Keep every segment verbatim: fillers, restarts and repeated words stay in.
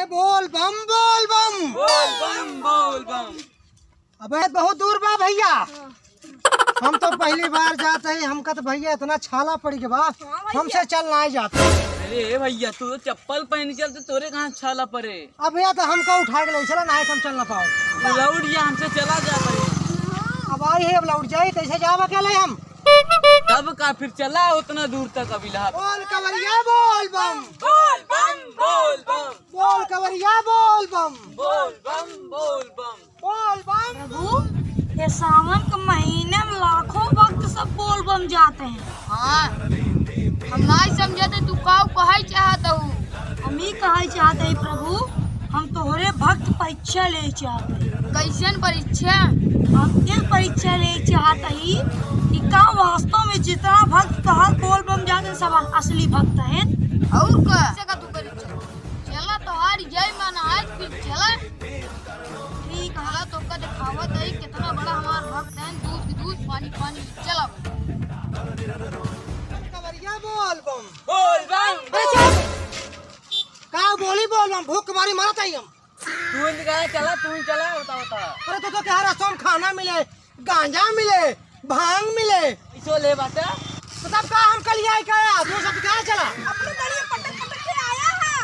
बोल बम, बोल बम। बोल बम, बोल बम। अबे बहुत दूर बा भइया। हम तो पहली बार जात हई, हमका तो भइया इतना छाला पड़ी के बा, हाँ भइया। हमसे चल नाहीं जात। अरे भइया, तू तो चप्पल पहन के चलते, तोरे कहाँ छाला पड़े? अब भइया तो हमका उठा के ले चला, नाहीं तो हम चल ना पाओ। तो लौट जा, हमसे चला जा भाई। अब आई है, अब लौट जाई, कैसे जाब अकेले हम? तब का फिर चला उतना दूर तक अभी लहा। बोल कवरिया बोल बम। बोल बम, बोल बम। बोल कवरिया बोल बम। बोल बम, बोल बम। बोल बम। प्रभु, ये सावन के महीने में लाखों भक्त सब बोल बम जाते हैं। हाँ, हम नाहीं समझत है, तू का कहै चाहत हऊ? हम ई कहै चाहत है प्रभु, हम तोहरे भक्त परीक्षा ले चाहत है। कैसन परीक्षा? हम ये परीक्षा ले चाहत है कि का वास्तव में जितना भक्त तोहार बोल बम जाते हैं, सब असली भक्त हैं? और का? कैसे का तू परीक्षा? चला तोहार जय मन आज फिर चला। ठीक है, तोका देखावत है कितना बड़ा हमार भक्त है, दूध की दूध, पानी पानी, चला। कवरिया बोल बम। बोल बम। अरे चुप। का बोली बोल बम, भूख मारी मरत है हम। तू ही कहा चला, तू ही चला, होता होता। अरे तू तो कहा रस्तों में खाना मिले, गांजा मिले, भांग मिले। इसो ले बाटे। तो तब का हम कल आई का? तू सब क्या चला? अपने गाड़ी में पटक पटक के आया है।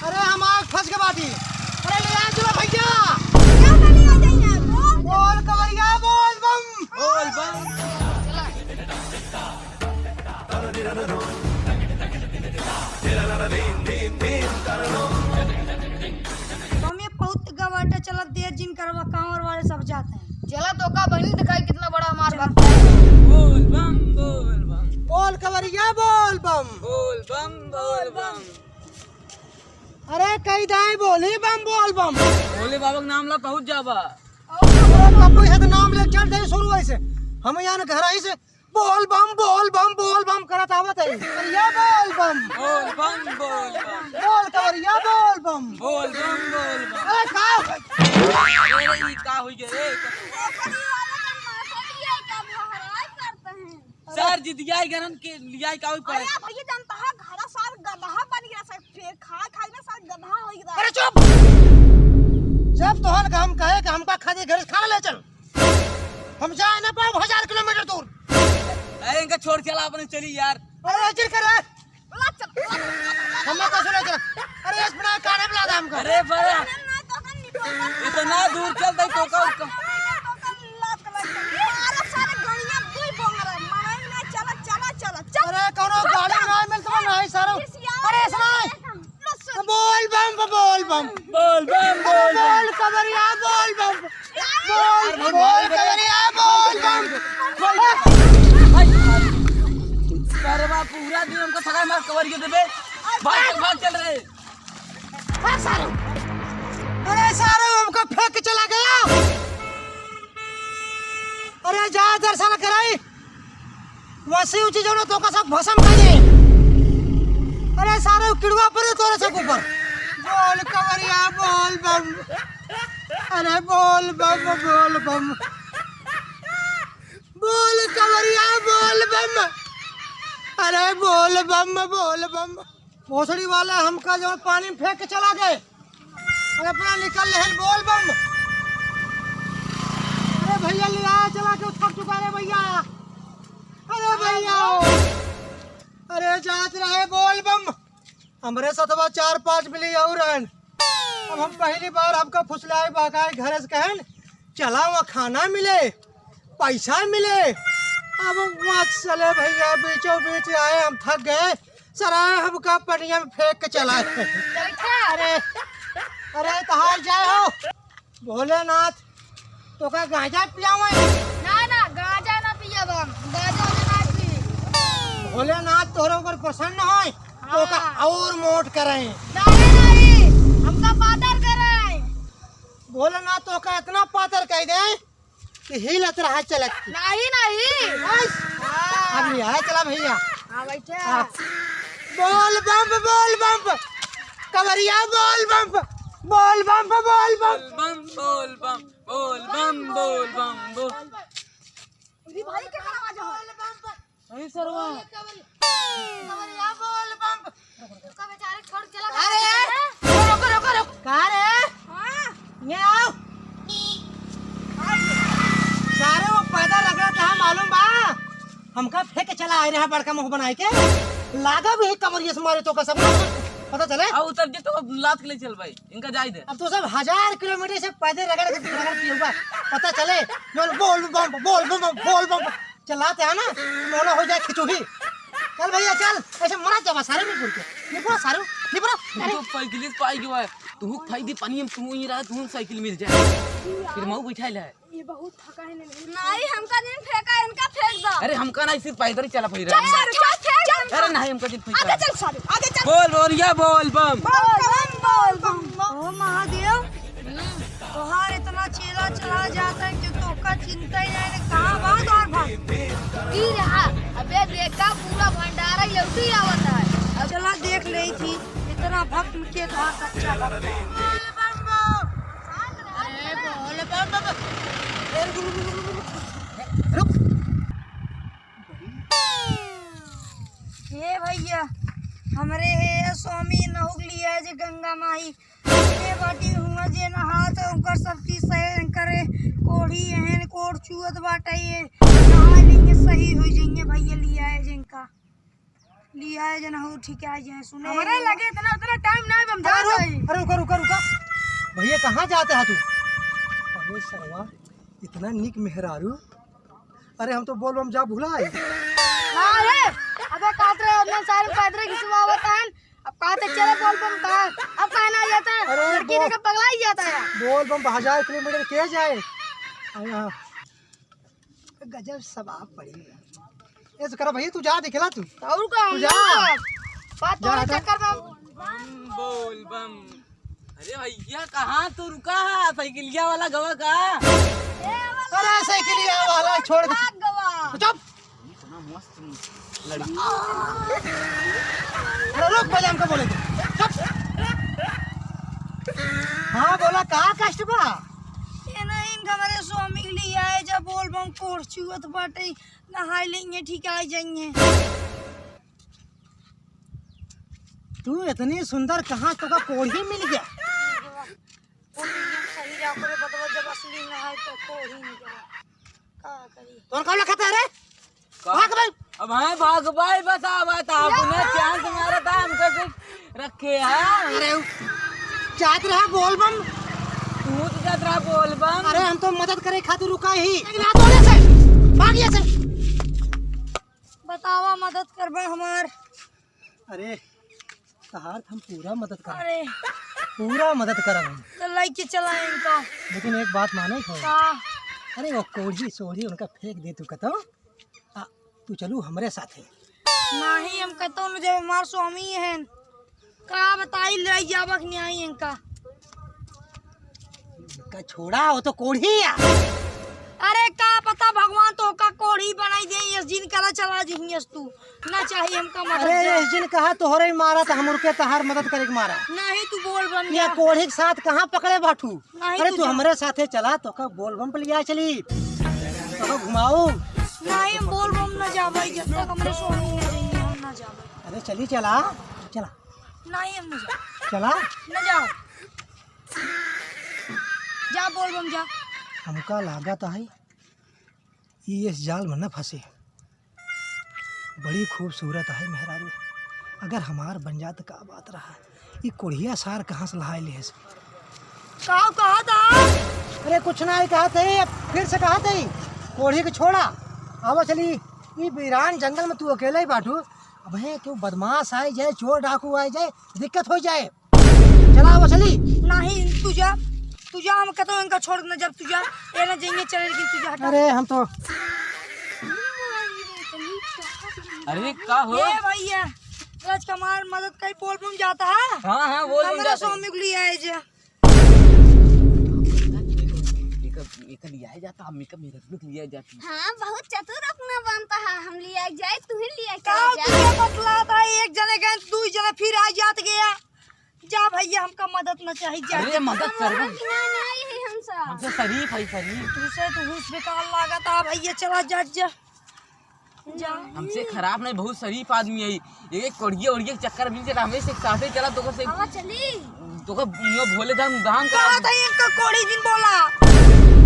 अरे हम आग फंस के बाटी। अरे ले आ चला भइया। क्या बनी आ जाइए? बोल। बोल कवरिया बोल बम। बोल बम। चला। बम ये बहुत गवाटा चलत देर जिन करवा कांवर वाले सब जाते हैं। चला तोका बहिनी दिखाई कितना बड़ा हमार भक्त है। बोल बम, बोल बम। बोल कवरिया बोल बम। बोल बम, बोल बम। अरे कई दाई बोली बम बोल बम। भोले बाबा के नाम ला पहुँच जाबा। अरे पप्पू ये तो नाम ले चल दे शुरू ऐसे। हम यहाँ घर आई से बोल बम, बोल बम, बोल बम करत आवत है। कवरिया बोल बम। बोल बम, बोल बम। बोल कवरिया बोल बम। बोल बम, बोल बम। अरे का? अरे ई का होई गे रे? सर जिदिया गरन के लिया का होई पड़े। अरे भइया जानता है घरा सार गदहा बन गया सर, फिर खा खा ना सार गदहा हो गया। अरे चुप। जब तोहन का हम कहे कि हमका खादी घर से खाना ले चल। हम जाए ना पाओ हजार किलोमीटर दूर। अरे इनका छोड़ चला, अपने चली यार। अरे ऐसे करे। ला चल, ला चल, ला चल। हमें तो सुना चला। अरे इस बना काने बुला था हमको। अरे बड़ा। इतना दूर चल दे तो का उसका। मारा सारे गड़िया दुई बोंगरा, मनाई ना, चला, चला, चला, चल। अरे कोनो गाड़ी ना मिल तो नहीं सारो। अरे सुना। बोल बम, बोल बम। बोल बम, बोल बम। बोल कवरिया, बोल बम। बोल, बोल कवरिया, बोल बम। सरवा पूरा दिन हमको थका मार कवरिया देबे। भाग, भाग चल रे। अरे सारे, अरे सारे हमको फेंक के चला गया। अरे जा दर्शन कराई। वसी ऊंची जौन तोका सब भस्म कर दे। अरे सारे किड़वा परे तोरे सब ऊपर। बोल कवरिया बोल बम। अरे बोल बम बोल बम। बोल कवरिया बोल बम। अरे बोल बम बोल बम। भोसड़ी वाले हमका जौन पानी में फेंक के चला गए। अरे अपना निकल लेहन बोल बम। अरे भइया ले आया चला के थक चुका रे भइया। अरे भइया। अरे जात रहे बोल बम। हमरे सतवा चार पाँच मिली और रहन। अब हम पहली बार हमका फुसलाए बहकाए घरे से कहन चला वहाँ खाना मिले। पैसा मिले। अब वहाँ चले भइया, बीचों बीच आए, हम थक गए। सरा हमका पनिया में फेंक के चला है। अरे, अरे, तहार जाए हो। भोलेनाथ, तोका गांजा पियावे? ना, ना, गांजा ना पियब हम। गांजा वांजा ना पी। भोलेनाथ तोहरे ऊपर प्रसन्न होए, तोका हाँ। और मोट करें। नहीं, नहीं, हमका पातर करें। भोलेनाथ तोका इतना पातर कह दे कि हिलत रहा चलत। नहीं, नहीं। बस। हाँ। अब लिया चला भइया। हाँ, बैठे। हाँ। बोल बम, बोल बम। कवरिया बोल बम। बोल बम, बोल बम। बोल बम, बोल बम। बोल बम, बोल बम, बोल। अरे भाई, क्या आवाज है? बोल बम। अरे सरवा। बोल कवरि-, कवरिया बोल बम। उसका बेचारे छोड़ चला गया। अरे, रुको, रुको, रुको। का रे? हाँ। ये आओ। सारे वो पैदल रगड़त रहा, मालूम बा? हमका फेंक के चला आए रहा बड़का मुंह बनाए के। लागा भी कमरिया से मारे तो कसम। पता चले? आ उतर जे तो लात के ले चल भाई, इनका जाई दे। अब तो सब हजार किलोमीटर से पैदल रगड़ के, रगड़ के होगा। पता चले? बोल, बोल बम, बोल बम, बोल बम। चलाते हैं ना, मोना हो जाए खिचुही। चल भैया चल, ऐसे मरा जावा सारे, निपुर के, निपुरा सारे, निपुरा। तू तो पैदल ही पाई गयो है, तू खाई दी पानी, हम तू ही रहा, तू साइकिल मिल जाए, फिर मऊ बैठा ले। ये बहुत थका है, नहीं। नहीं, हमका नहीं फेंका, इनका फेंक दो। अरे हमका नहीं, सिर्फ पैदल ही चला फिर। चल सारे, चल, चल, चल। अरे नहीं, हमका नहीं फेंका। आगे चल सारे, आगे चल। बोल बोल या बोल बम। बोल बम, बोल बम। ओ महादेव, तोहार इतना चेला चला जाता है कि तोहका चिंता ही नहीं, कहाँ भाग और भाग। ई रहा, अबे देखा, पूरा भंडारा ही लौटी आवत है। अब चला देख ले थी, इतना भक्त के तोहार सच्चा भक्त है। अरे बोल बम बम। ए, रुक, रुक, रुक, रुक। रुक। हे भैया, हमरे हे स्वामी नहुक लिया जे गंगा माई। ये बाटी हुआ जे नहात, उनकर शक्ति से करे कोढ़ी एहन कोढ़ चुअत बाटे, ये नहा लेंगे, सही हो जाएंगे भैया, लिया है जिनका, लिया है जन हो, ठीक है, ये सुने। हमारे लगे इतना, इतना टाइम ना है, हम अरे जात रुक, हई। अरे रुका, रुका, रुका। भैया, कहाँ जाते हैं तू? अरे सरवा, इतना निक मेहरारू। अरे हम तो बोल बम जा भुला आई। हाँ रे, अबे कहत रहे, अपने सारे पैदल घिसवावत हैं। अब कहा तो चले बोल बम कहा, अब कहा ना जाता है, अरे लड़की बो-, देख के पगला ही जाता है। बोल बम हजार किलोमीटर के जाए। अरे हाँ। गजब सवाब पड़ी। ऐसे करा भैया, तू जा दिखला तू। और का तू हम जा। लोग बात जा तोरे हटा। चक्कर में। बम बोल बम। अरे भैया, कहाँ तू रुका है? साइकिलिया वाला गवा का? अरे साइकिलिया वाला छोड़ दे। भाग गवा। चुप। इतना मस्त लड़की। अरे रुक, पहले हमको बोले दे। चुप। हाँ, बोला, का कष्ट बा? ये नहीं, इनका हमारे स्वामी के लिए आए, जब बोल बम कोढ़ चुअत बाटे, नहाई लेंगे, ठीक आ जाएंगे। तू इतनी सुंदर, कहाँ तोका कोढ़ी मिल गया? सही रहा करे बतवा, जब असली नहाई तो कोढ़ी निकला। का करी? तोर का लखत है रे? का? भाग भाई। अब हाँ भाग भाई, बस आवा था, आपने चांस मारा था, हमको सिर्फ रखे हैं। अरे, जात रहा बोल बम। तू तो जात रहा बोल बम। अरे, हम तो मदद करे खातिर रुका ही। लेकिन हाथ धोने से, भाग ये से। बतावा, मदद करबा हमार। अरे, तहार हम पूरा मदद करब। अरे। पूरा मदद करब हम। तो लेके चला इनका। लेकिन एक बात माने हो। का? अरे, वो कोढ़ी सोढ़ी उनका फेंक दे तू कतो। आ, तू चलू हमरे साथे। नहीं, हम कतो न जब हमार स्वामी हैं। का बताई, ले जाबक नहीं आई इनका। का छोड़ा, वो तो कोढ़ी है। अरे का पता भगवान तोका कोढ़ी बनाई दे, ये जिन करा चला जिहियस तू। ना चाहिए हमका मदद अरे जा। ये जिन कहा तोहरे मारा तो हम रुके तहार मदद करे के मारा। नहीं तू बोल बम ये जा। कोढ़ी के साथ कहाँ पकड़े बाटू? नहीं अरे तू तू जा। हमरे साथे चला, तोका बोल बम पे लिया चली, तोका घुमाऊ। नहीं हम बोल बम ना जाबे, जब तक हमरे स्वामी ना जाइए हम ना जाबे। अरे चली चला, चला। नहीं हम ना जाबे। चला। ना जाओ। जा बोल बम जा। हमका लागत है ई इस जाल में न फंसे। बड़ी खूबसूरत है मेहरारू, अगर हमार बन जात का बात रहा। ई कोढ़िया सार कहाँ से लहाए लिहे से? का कहा था? अरे कुछ ना ही कहा थे, अब फिर से कहा थे, कोढ़ी के छोड़ा। आवा चली, ई वीरान जंगल में तू अकेले ही बाटू। अब है क्यों बदमाश आए जाए, चोर डाकू आए जाए, दिक्कत हो जाए। चला, आवा चली। नहीं, तू जा, तू जा, हम कहते हैं इनका छोड़ देना, जब तू जा, ये ना जाएंगे, चले, लेकिन तू जा, हटा। अरे, हम तो अरे, का हो? ए भैया, राजकुमार मदद कहीं बोल बम जाता है? हाँ, हाँ, बोल बम हमरे जाता है। स्वामी के लिए आए जा। एकर, एकर लिया जाता, हम एकर मेहररुआ के लिया जाती। हाँ, बहुत चतुर अपना बनता है, हम लिया जाए, तू ही लिया का चला जा। तुझे बतलाता है, एक जने गए, दू जने फिर आ जात गया। जा भैया, हमका मदद न चाहिए, जा। अरे, मदद करबो। ना, ना, यही हम सब। हमसे शरीफ है, शरीफ। तुझसे तो हुस बेकार लागत आ भैया, चला जा, जा। जा। हमसे खराब नहीं, बहुत शरीफ आदमी है। ये कोढ़िया ओढ़िया के चक्कर में चला, हमें से साथे चला, तो से हाँ, चली। तो का यो भोले धाम धाम करा। कहा था इनका कोढ़ी जिन बोला।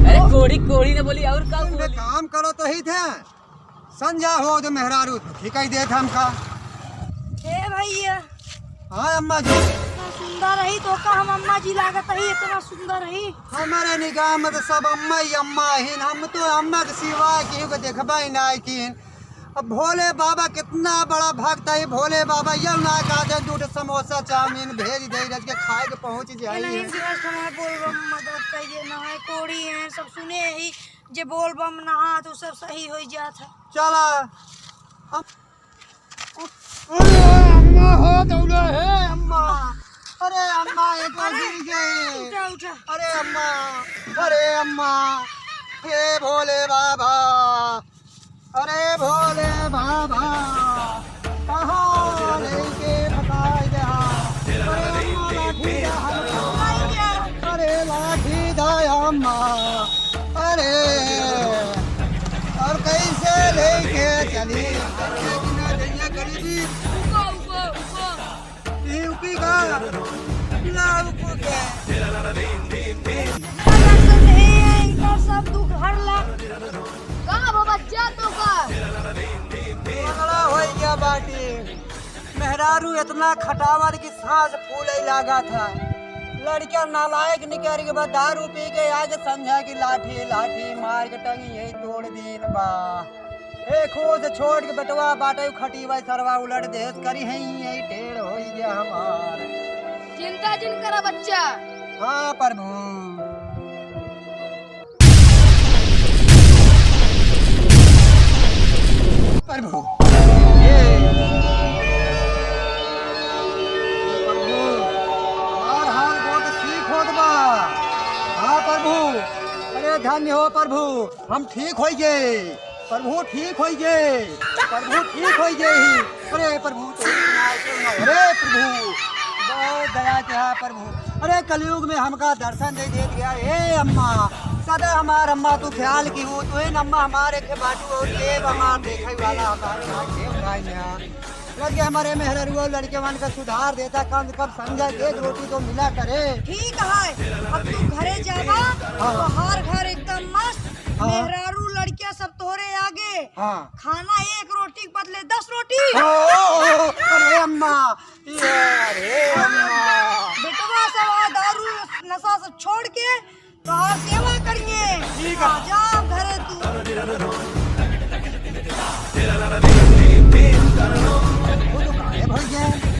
अरे कोढ़ी, कोढ़ी ने बोली और का बोली? काम करो तो ही थे। संझा हो जो मेहरारू ठीक ही देत हमका। ए भैया। हाँ अम्मा जी। इतना सुंदर रही तो का हम अम्मा जी लागत रही, इतना सुंदर रही। हमारे निगाह में तो सब अम्मा ही अम्मा ही, हम तो अम्मा के सिवा केहू के देखबा ही ना किन। अब भोले बाबा कितना बड़ा भक्त है, भोले बाबा ये ना कहा दे, दो ठो समोसा चाउमीन भेज दे, रज के खाए के पहुँच जाइए। नहीं, गिरस्त हमारे बोल बम मदद करिए ना, है कोढ़ी है, सब सुने ही, जे बोल बम नहा तो सब सही हो जात है। चला। हम, अरे अम्मा हो दौड़ा है अम्मा। अरे अम्मा, ये तो अरे, गिर गई। उठा, उठा। अरे अम्मा, अरे अम्मा, हे भोले बाबा, अरे भोले बाबा, कहाँ लेके बताई दे? अरे अम्मा लाठी दे हमका। अरे लाठी दे अम्मा। अरे और कैसे लेके चली? गरीबी। ई रुकी का? ना रुको के। इनका सब दुख हर ला। का हो बच्चा तो का? पगला होई गया बाटी। मेहरारू इतना खटावर की सांस फूले लागा था। लड़का नालायक निकल के बाद दारू पी के आज संझा की लाठी लाठी मार के टंगी है तोड़ दीन बा। ए, खुद छोड़ के बेटवा बाटे खटीवा सरवा उलट देस करी है, यही टेढ़ होई गया हमार। चिंता जिन करा बच्चा। हाँ प्रभु। प्रभु। ए। प्रभु, हमार हाल बहुत ठीक होत बा। हाँ प्रभु। अरे धन्य हो प्रभु, हम ठीक होई गए। प्रभु ठीक होई गए, प्रभु ठीक होई गए ही। अरे प्रभु तो, अरे प्रभु, बहुत दया किया प्रभु। अरे कलयुग में हमका दर्शन दे दे दिया। हे अम्मा, सदा हमार अम्मा तू ख्याल की हो, तू ही अम्मा हमारे के बाटू और ये हमार देखे वाला हमारे भाई देव भाई यहाँ। लगे हमारे मेहररुआ लड़के मन का सुधार देता, कम से कम संझा के एक रोटी तो मिला करे। ठीक है, अब तू घरे जावा, हाँ। तोहार घर एकदम मस्त, हाँ। मेहरारू लड़किया सब तोरे आगे। हाँ। खाना एक रोटी के बदले दस रोटी। ओ, ओ, ओ, अरे अम्मा, ये अरे अम्मा। बेटवा सब आ दारू नशा सब छोड़ के तोहार सेवा